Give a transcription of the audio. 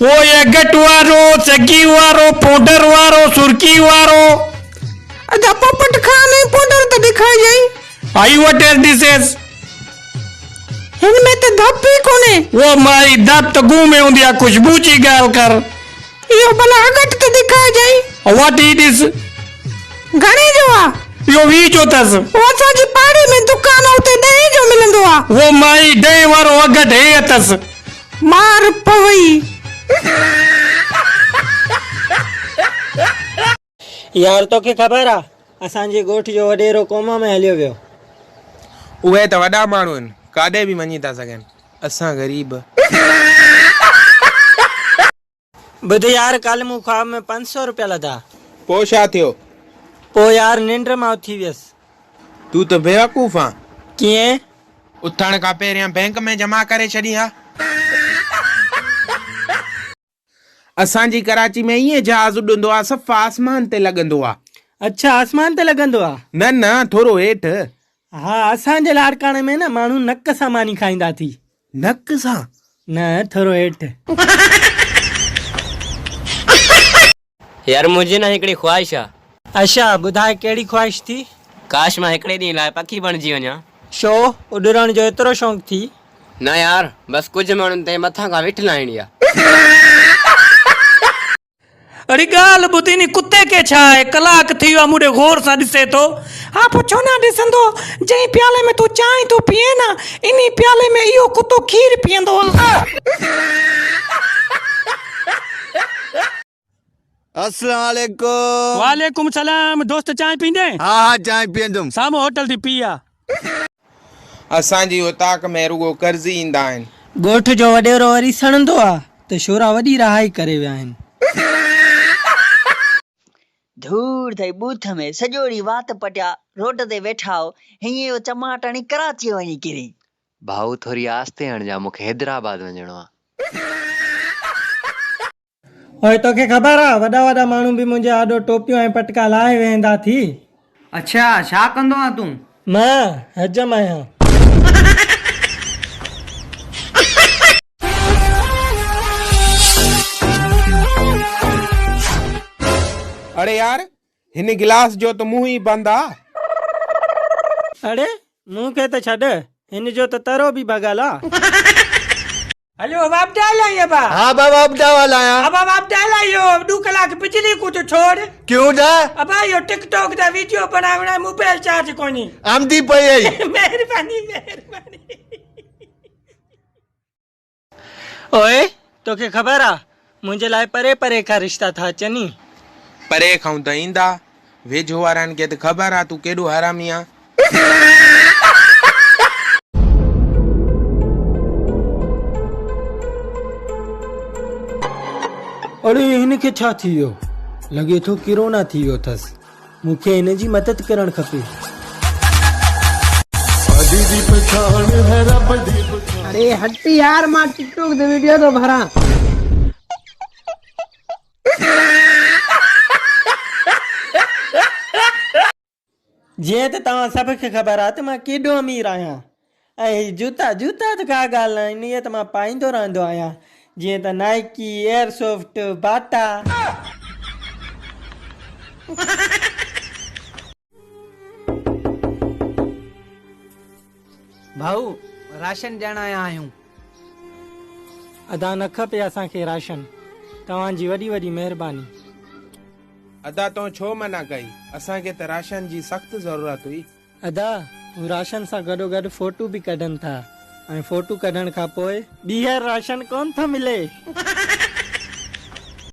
او اگٽ وارو، سگي وارو، پوڊر وارو، سرڪي وارو. ادا پوپٽ خان ۽ پوڊر ته ڏيکارجانء. آئي وٽ ايس ڏسيس. هن ۾ ته ڌپ ئي ڪونهي. او مائي ڌپ ته گونهه ۾ هوندي آ، خوشبو جي ڳالهه ڪر. اهو ڀلا اگٽ ته ڏيکارجانء. وٺ هي ڏس. گهڻي جو آ؟ اهو 20 جو اٿس. او اسان جي پاڙي ۾ دڪان آ اتي ڏهين جو ملندو آ. او مائي ڏهين وارو اگٽ هي اٿس. مار پوئي. يار توکي خبر آ اسان جي ڳوٺ جو وڏيرو ڪوما ۾ هليو ويو. اهي ته وڏا ماڻهو آهن ڪاڏي به وڃي ٿا سگهن اسان غريب. ٻڌ يار ڪالهه مون خواب ۾ 500 روپيا لڌا. پوء ڇا ٿيو؟ پوء يار ننڊ مان اٿي ويس. تون ته بيوقوف آن. ڪيئن؟ اٿڻ کان پهريان بئنڪ ۾ جمع ڪري ڇڏين ها. اسان جي ڪراچي ۾ ائين جهاز اڏندو آ صفا آسمان تي لڳندو آ. اڇا آسمان تي لڳندو آ. نه نه ٿورو هيٺ. ها اسان جي لاڙڪاڻي ۾ نه ماڻهو نڪ سان ماني کائيندا ٿي. نڪ سان؟ نه ٿورو هيٺ. يار منهنجي نه هڪڙي خواهش آ. اشا ٻڌاء ڪهڙي خواهش ٿي؟ ڪاش مان هڪڙي ڏينهن لاء پکي بڻجي وڃان. شو اڏرڻ جو ايترو شونق ٿي؟ نه يار بس ڪجهه ماڻهن تي مٿان کان وٺ لاهڻي آ. اڙي ڳالهه ٻڌ انهي ڪتي کي ڇا آهي ڪلاڪ ٿي ويو آهي مون ڏي غور سان ڏسي ٿو. ها پوء ڇو نه ڏسندو جنهن پيالي ۾ تون چانهه ٿو پيئين نه انهي پيالي ۾ اهو ڪتو کير پيئندو آهي. السلام عليڪم. وعليڪم السلام دوست چانهه پيئندين؟ ها ها چانهه پيئندم. سامهون هوٽل ٿي پي آ. اسان جي اوطاق ۾ رڳو قرضي ايندا آهن. ڳوٺ جو وڏيرو وري سڻندو آ ته شورا وڏي رهائي ڪري ويا آهن. ڌوڙ ٿئي ٻوٿ ۾، سڄو ڏينهن وات پٽيا روڊ تي ويٺا آهو، هينئن اهو چماٽ هڻي ڪراچيء وڃي ڪرين. ڀائو ٿوري آهستي هڻجان مون کي حيدرآباد وڃڻو آ. اوئي توکي خبر آ وڏا وڏا ماڻهو به منهنجي آڏو ٽوپيون ۽ پٽڪا لاهي ويهندا ٿي. اڇا ڇا ڪندو آن تون؟ مان حجم آهيان. اڙي يار هن گلاس جو ته منهن ئي بند آ. اڙي مون کي ته ڇڏ هن جو ته ترو به ڀڳل آ. هليو واپڊا هلائين ابا. ها ابا واپڊا هلايان. ابا واپڊا هلائي اهو ڏو ڪلاڪ بجلي ڪو ته ڇوڙ. ڪيون دا؟ ابا اهو ٽڪ ٽاڪ دا ويڊيو بڻاوڻ آهي موبائل چارج ڪونهي. آمدي پئي اهي. مهرباني مهرباني. اوئي توکي خبر آ منهنجي لاء پري پري کان رشتا ٿا اچن ئي. پري کان ته ايندا ويجهو وارن کي ته خبر آ تون ڪيڏو حرامي آن. اڙي هن کي ڇا ٿي ويو؟ لڳي ٿو ڪرونا ٿي ويو اٿس. مون کي هن جي مدد ڪرڻ کپي. اڙي هٽ يار مان ٽڪ ٽاڪ تي وڊيو ٿو ڀران. جيئن ته توهان سڀ کي خبر آهي ته مان ڪيڏو امير آهيان ۽ هي جوتا، جوتا ته ڪا ڳالهه نه آهن، اهي ته مان پائيندو رهندو آهيان، جيئن ته نائيڪي، ايئرسوفٽ، باٽا. ڀائو راشن ڏيڻ آيا آهيون. ادا نه کپي اسان کي راشن توهان جي وڏي وڏي مهرباني. ادا تو ڇو منع ڪئي اسان کي ته راشن جي سخت ضرورت هئي. ادا هو راشن سان گڏو گڏ فوٽو به ڪڍن ٿا ۽ فوٽو ڪڍڻ کان پوء ٻيهر راشن ڪونه ٿو ملي.